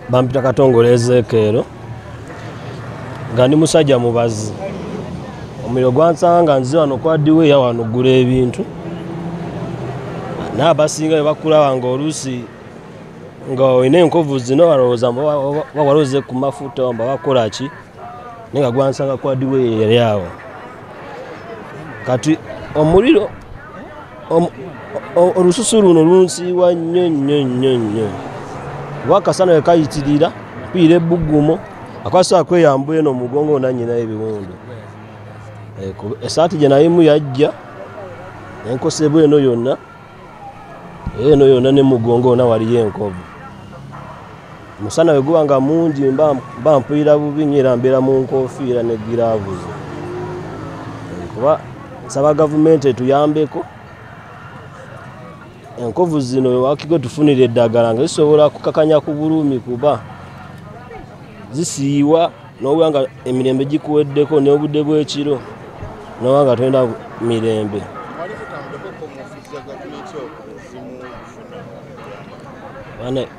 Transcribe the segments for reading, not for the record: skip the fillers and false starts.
Bampita Katongole Ezekiel nga ndi musajja mubazi. Omuliro gwansanga nze wano kwadiwe wano gula ebintu, n'abasinga bwe bakulaba ng'oluusi nga olina enkovu zino balowooza bawaloze ku mafuta oba bakola ki, naye nga gwansanga kwadiwe yali awo. Kati omuliro olususu luno lunsiiwa nnyo nnyo nnyo nnyo, kuba akasana we kayitirira mpulira ebbugumo, akwasa kweyamba eno omugongo nannyinayo ebiwundu. Essaati gye nayimu yajja enkosebwa eno yonna, eno yonna ne mugongo wonna waliyo enkovu. Omusana we guba nga mungi mba mpulira bubi nnyo, era mbeera mu nkofiira ne giraavuzi. Kuba nsaba gavumenti etuyambeko, enkovu zino wakigo tufunire eddagala nga zisobola kukakanya ku bulumi, kuba zisiiwa n'oba nga emirembe gikuweddeko n'obudde bw'ekiro n'oba nga tolina mirembe.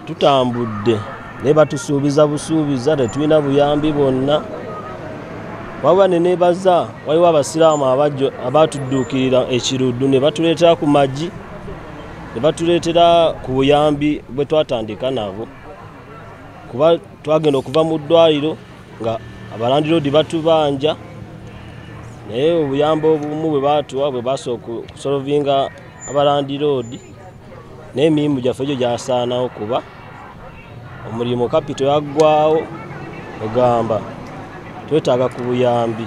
Tutambudde naye batusuubiza busuubiza, tetulina buyambi bwonna. Wabula ne neebaza waliwo abasiraamu abatudduukirira ekiruddu ne batuleetera ku magi, ne batuleetera ku buyambi bwe twatandika nabo, kuba twagenda okuva mu ddwaliro nga abalandiroodi batubanja, naye obuyambi obumu bwe baatuwa bwe basooka okusolovinga abalandiroodi, n'emirimu gyaffe gyo gyasaanawo kuba omulimu kapito yaggwawo, ogamba twetaaga ku buyambi.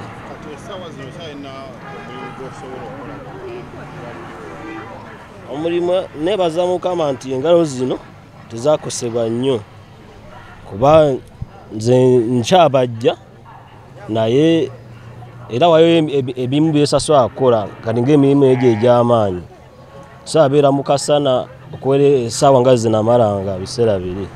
Omulimu neebaza Mukama nti engalo zino tezakosebwa nnyo, kuba nze nkyabajja, naye era waliwo ebimu byesasobola kukola kati ng'emirimu egyo egy'amaanyi. Saabeera mu kasana okuwera essaawa nga zinamalanga biseera biri.